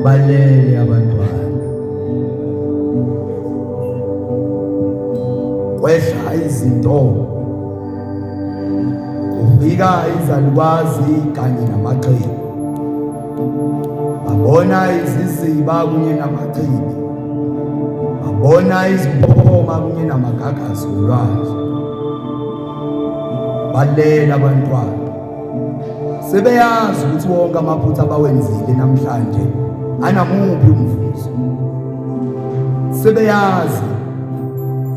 Balele abantwana. Kwehla izinto kufika izalukwazi kanye namaxhibi. Babona iziziba kunye namachibi. Babona izimpophoma kunye namagagasi olwandle. Balela abantwana. Sebeyazi ukuthi wonke amaphutha abawenzile namhlanje anamuphi umvuzo. Sebeyazi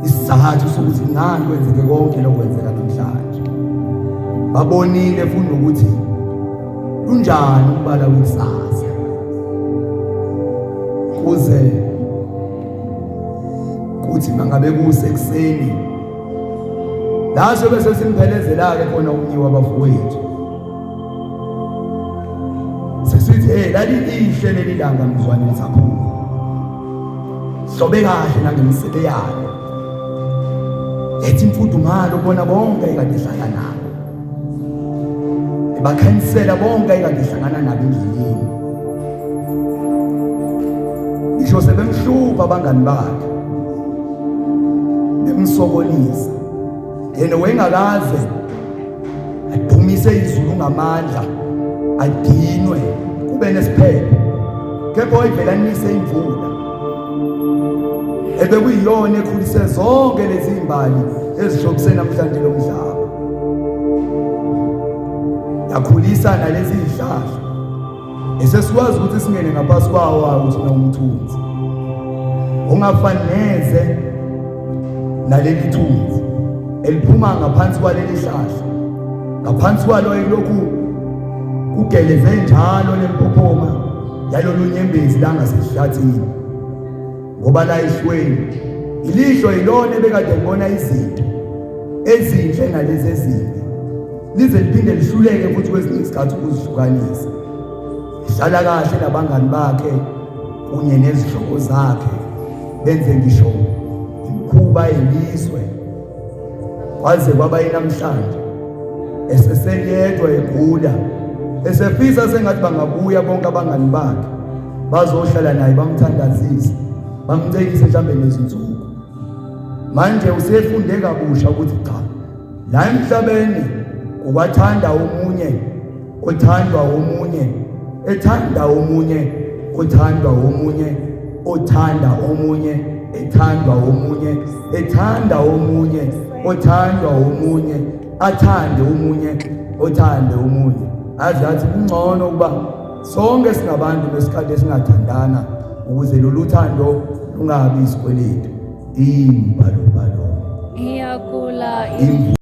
isizathu sokuthi ngani kwenzeke konke lokwenzeka namhlanje. Babonile futhi nokuthi lunjani umbala wekusasa. Kuze kuthi mangabe kusekuseni la sobe sesimphelezela-ke khona omunye wabafowethu sesithi hey lalilihle leli langa mzwane lisaphuma hlobe kahle nangemisebe yalo ethi imfudumalo kubona bonke ekade ehlala nabo ebakhanyisela bonke ekade ehlangana nabo endleleni ngisho sebemhlupha abangani bakhe bemsokolisa yena wayengakaze adumise izulu ngamandla adinwe kube nesiphepho kepha wayevele anise imvula ebekuyiyona ekhulise zonke lezi zimbali ezihlobise namhlanje lo mhlaba yakhulisa nalezi zihlahla esesikwazi ukuthi singene ngaphansi kwawo awo thina umthunzi ongafani neze naleli thunzi eliphuma ngaphansi kwaleli hlahla ngaphansi kwalo elokhu kugeleze njalo lempophoma yalolu nyembezi langasehlathini ngoba la ehlweni ilihlo yilona ebekade libona izinto ezinhle nalezi ezimbi lize liphinde lihluleke futhi kwezinye izikhathi ukuzihlukanisa ihlala kahle nabangani bakhe kunye nezihlobo zakhe benze ngisho imikhuba yelizwe kwaze kwaba yinamhlanje eseseyedwa egula esefisa sengathi bangabuya bonke abangani bakhe bazohlala naye bamthandazise bamcekise mhlambe nezinsuku manje usefunde kabusha ukuthi cha la emhlabeni ukwathanda omunye othandwa omunye ethanda omunye othandwa omunye othanda omunye ethandwa omunye ethanda omunye othandwa omunye athande omunye othande omunye aze athi kungcono ukuba sonke singabantu besikhathi esingathandana ukuze lolu thando lungabi isikweletu imbalobalo iyakula imvula.